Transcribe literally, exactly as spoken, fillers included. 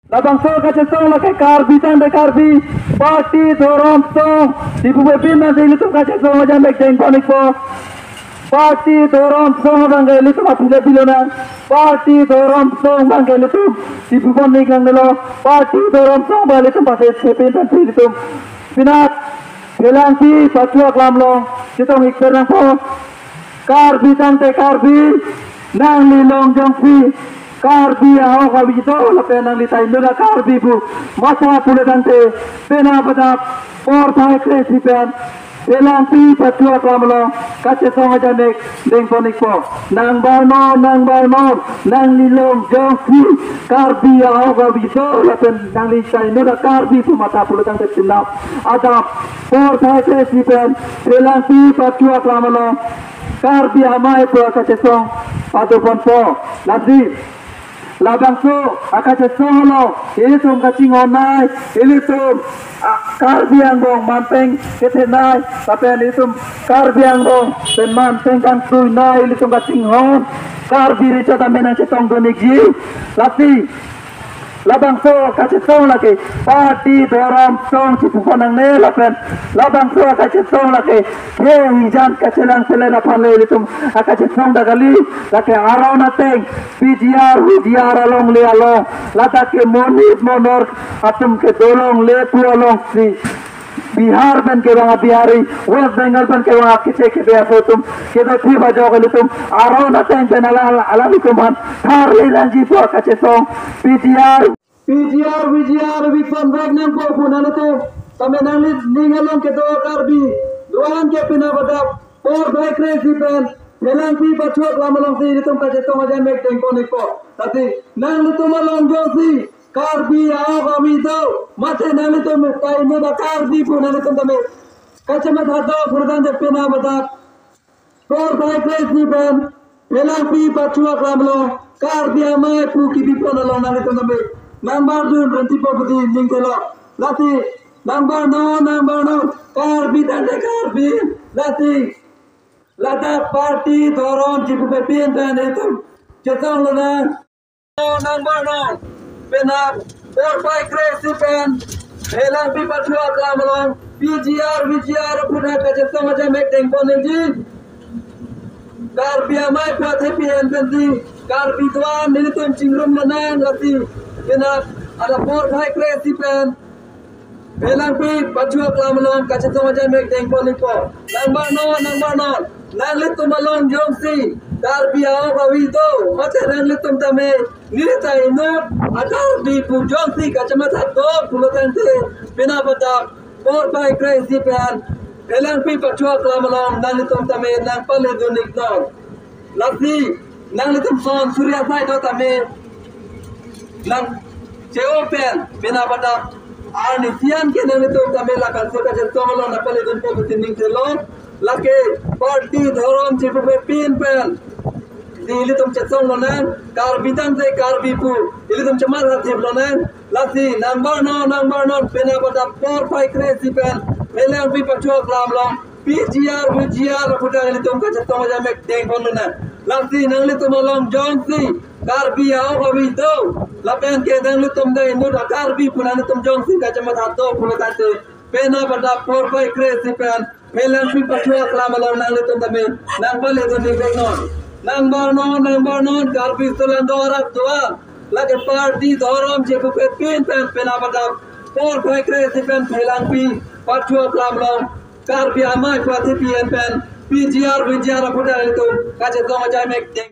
Labangso kachesong lake Karbi tangte Karbi, party dhorom song, Diphu Bey aphan nangsi ilitum kachesong ajak mek dengpon ikpo. Party dhorom song abang ke ilitum aphi le pilonang, party dhorom song abang ke ilitum Diphu pon ning kang delo, party dhorom song abang ilitum pase chepen tan ilitum. Penap Phelangpi pachuak lam along chetong ik pernangpo. Karbi tangte Karbi, nangli long jongsi Karbi ahok avi do lapen nangli ta inut a-Karbi pu matha pulo tangte, penap adap porphai kre-isi pen Phelangpi pachuak lam along kachesong ajak mek dengpon ikpo. Nangbarnon, nangbarnon, nangli long jongsi Karbi ahok avi do lapen nangli ta inut a-Karbi pu matha pulo tangte, penap adap porphai kre-isi pen Phelangpi pachuak lam along Karbi Amei pu akachesong padoponpo. Lasi labangso akachesong along ilitum kachinghon nai, ilitum, ah, Karbi angbong manpeng kethenei lapen ilitum Karbi angbong pen manpeng kangtui nai ilitum kachinghon Karbi recho tame nangchetongdun ikji. Lasi labangso kachesong lake party dhorom song chipupon nangne lapen labangso kachesong lake khei hijan kachelang selen aphan le ilitum akachesong dak kali. Lake aron ateng P G R, V G R alongle along, ladak ke monit monor atum kedo longle pu alongsi Bihar pen kevang a-Bihari, West Bengal pen kevang a-Keche Kebe aso atum kedo thip ajok ilitum aron ateng pen ala, ala, alanglitum aphan tharle nangji pu akachesong. P G R, P G R, V G R bipon vek nangpo pu nangtum tame nangli ning along kedo Karbi do-an ke penap adap porphai kre-isi pen Phelangpi pachuak lam alongsi ilitum kachesong ajak mek dengpon ikpo. Lasi nanglitum along jongsi Karbi ahok avi do, mate nanglitum ta inut a-Karbi pu nanglitum tame kachematha do pulo tangte, penap adap porphai kre-isi pen Phelangpi pachuak lam along Karbi Amei pu kebipon along nanglitum tame nangbar dun renti po pusi ning thelo. Lasi nangbarnon, nangbarnon, Karbi tangte Karbi. Lasi ladak party dhorom Diphu Bey aphan pen ilitum chetong lonang. Nangbarnon, penap porphai kre-isi pen Phelangpi pachuak lam along P G R, V G R aphuthak kachesong ajak mek dengpon nangji. Karbi Amei pu athepi an pensi Karbi do-an nelitum chingrum lonang. Lasi penap adap porphai kre-isi pen Phelangpi pachuak lam along kachetong ajak mek dengpon ikpo. Nangbarnon, nangbarnon, nanglitum along jongsi Karbi ahok avi do, mate nanglitum tame neli ta inut a-Karbi pu jongsi kachematha do pulo tangte, penap adap porphai kre-isi pen Phelangpi pachuak lam along nanglitum tame nangpale dun iknon. Lasi nanglitum son suri asai do tame nang che-o pen penap adap arnisi an ke nanglitum tame labangso kachesong along nangpale dunpo pusi ning thelo. Lake party dhorom chipupepin pen si ilitum chesong lonang, Karbi tangte Karbi pu ilitum chematha thip lonang. Lasi nangbarnon, nangbarnon, penap adap porphai kre-isi pen Phelangpi pachuak lam along P G R, V G R aphuthak ilitum kachetong ajak mek dengpon lonang. Lasi nanglitum along jongsi Karbi ahok avi do, lapen ke nanglitum ta inut a-Karbi pu nanglitum jongsi kachematha do pulo tangte, penap adap porphai kre-isi pen Phelangpi pachuak lam along nanglitum tame nangpale dun iknon. Nangbarnon, nangbarnon, Karbi sulang do arak do-an, lake party dhorom chipupepin pen penap adap porphai kre-isi pen Phelangpi pachuak lam along Karbi Amei pu athepi an pen P G R, V G R aphuthak ilitum kachetong ajak mek deng